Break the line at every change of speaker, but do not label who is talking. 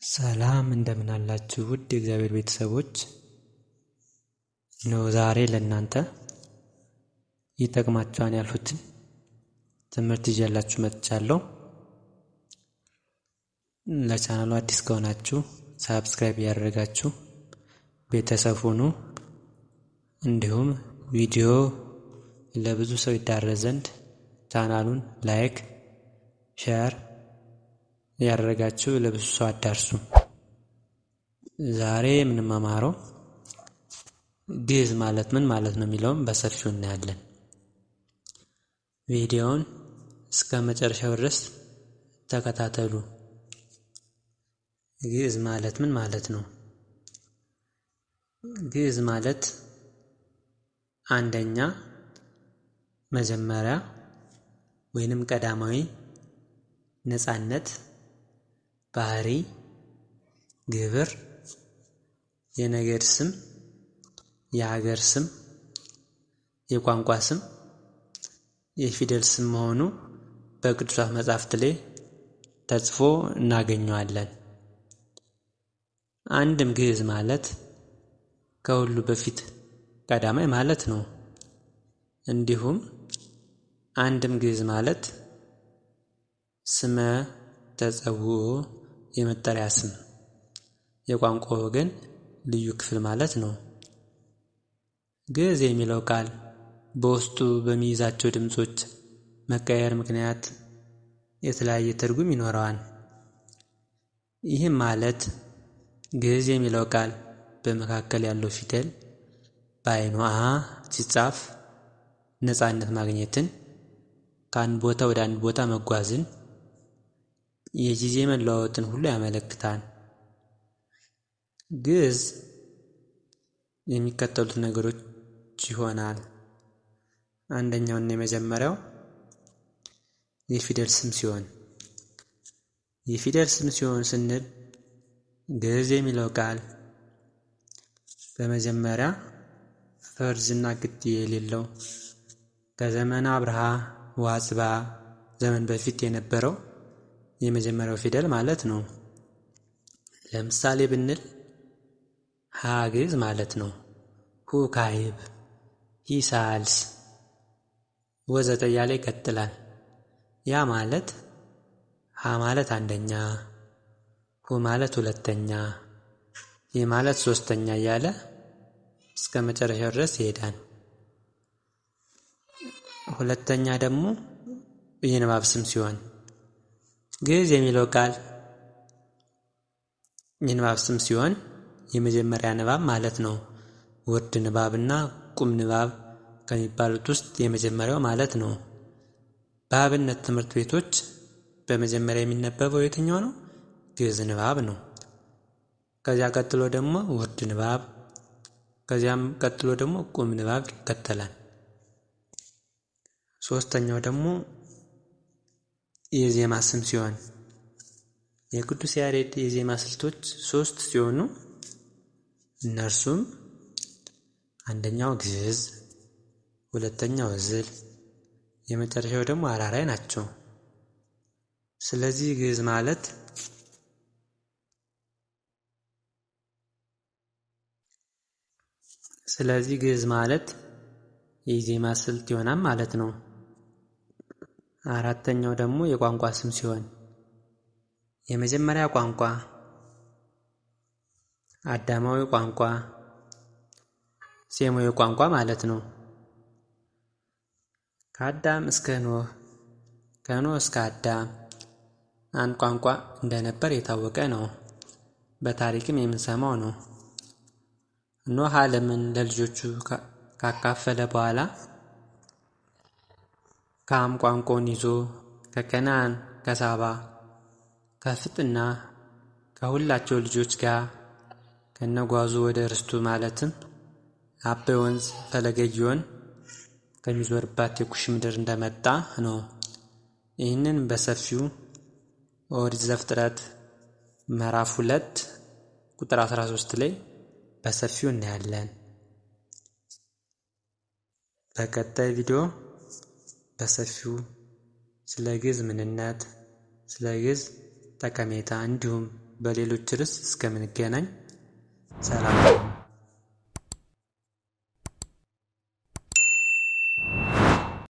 ሰላም እንደምን አላችሁ ውድ የእግዚአብሔር ቤተሰቦች። ነው ዛሬ ለእናንተ ይጠቅማችኋል ያልኩትን ትምህርት ይዤላችሁ መጥቻለሁ። ለቻናሉ አዲስ ከሆናችሁ subscribe ያደረጋችሁ ቤተሰብ ሁኑ። እንዲሁም ቪዲዮ ለብዙ ሰው ይዳረስ ዘንድ ቻናሉን like፣ share ያደረጋችሁ ለብዙ ሰው አዳርሱ። ዛሬ የምንማማረው ግዕዝ ማለት ምን ማለት ነው የሚለውን በሰፊው እናያለን። ቪዲዮውን እስከ መጨረሻው ድረስ ተከታተሉ። ግዕዝ ማለት ምን ማለት ነው? ግዕዝ ማለት አንደኛ መጀመሪያ ወይንም ቀዳማዊ፣ ነፃነት፣ ባህሪ፣ ግብር፣ የነገድ ስም፣ የሀገር ስም፣ የቋንቋ ስም፣ የፊደል ስም መሆኑ በቅዱሳት መጻሕፍት ላይ ተጽፎ እናገኘዋለን። አንድም ግዕዝ ማለት ከሁሉ በፊት ቀዳማይ ማለት ነው። እንዲሁም አንድም ግዕዝ ማለት ስመ ተጸውዖ የመጠሪያ ስም፣ የቋንቋ ወገን ልዩ ክፍል ማለት ነው። ግዕዝ የሚለው ቃል በውስጡ በሚይዛቸው ድምጾች መቀየር ምክንያት የተለያየ ትርጉም ይኖረዋል። ይህም ማለት ግዕዝ የሚለው ቃል በመካከል ያለው ፊደል በአይኑ አ ሲጻፍ ነፃነት ማግኘትን፣ ከአንድ ቦታ ወደ አንድ ቦታ መጓዝን፣ የጊዜ መለዋወጥን ሁሉ ያመለክታል። ግዕዝ የሚከተሉት ነገሮች ይሆናል። አንደኛውና የመጀመሪያው የፊደል ስም ሲሆን፣ የፊደል ስም ሲሆን ስንል ግዕዝ የሚለው ቃል በመጀመሪያ ፈርዝና ግድ የሌለው ከዘመነ አብርሃ ወአጽብሃ ዘመን በፊት የነበረው የመጀመሪያው ፊደል ማለት ነው። ለምሳሌ ብንል ሀ ግዕዝ ማለት ነው። ሁ ካዕብ፣ ሂ ሳልስ ወዘተ እያለ ይቀጥላል። ያ ማለት ሀ ማለት አንደኛ፣ ሁ ማለት ሁለተኛ፣ ሂ ማለት ሶስተኛ እያለ እስከ መጨረሻው ድረስ ይሄዳል። ሁለተኛ ደግሞ የንባብ ስም ሲሆን ግዕዝ የሚለው ቃል የንባብ ስም ሲሆን የመጀመሪያ ንባብ ማለት ነው። ውርድ ንባብና ቁም ንባብ ከሚባሉት ውስጥ የመጀመሪያው ማለት ነው። በአብነት ትምህርት ቤቶች በመጀመሪያ የሚነበበው የትኛው ነው? ግዕዝ ንባብ ነው። ከዚያ ቀጥሎ ደግሞ ውርድ ንባብ፣ ከዚያም ቀጥሎ ደግሞ ቁም ንባብ ይከተላል። ሶስተኛው ደግሞ የዜማ ስም ሲሆን የቅዱስ ያሬድ የዜማ ስልቶች ሶስት ሲሆኑ እነርሱም አንደኛው ግዕዝ፣ ሁለተኛው ዕዝል፣ የመጨረሻው ደግሞ አራራይ ናቸው። ስለዚህ ግዕዝ ማለት ስለዚህ ግዕዝ ማለት የዜማ ስልት ይሆናል ማለት ነው። አራተኛው ደግሞ የቋንቋ ስም ሲሆን የመጀመሪያ ቋንቋ አዳማዊ ቋንቋ፣ ሴማዊ ቋንቋ ማለት ነው። ከአዳም እስከ ኖህ፣ ከኖህ እስከ አዳም አንድ ቋንቋ እንደነበር የታወቀ ነው። በታሪክም የምንሰማው ነው። ኖህ ዓለምን ለልጆቹ ካካፈለ በኋላ ካም ቋንቋውን ይዞ ከከነዓን፣ ከሳባ፣ ከፍጥና ከሁላቸው ልጆች ጋር ከነጓዙ ወደ ርስቱ ማለትም አባይ ወንዝ ፈለገ ግዮን ከሚዞርባት የኩሽ ምድር እንደመጣ ነው። ይህንን በሰፊው ኦሪት ዘፍጥረት ምዕራፍ 2 ቁጥር 13 ላይ በሰፊው እናያለን። በቀጣይ ቪዲዮ በሰፊው ስለ ግዕዝ ምንነት፣ ስለ ግዕዝ ጠቀሜታ እንዲሁም በሌሎች ርዕስ እስከምንገናኝ ሰላም።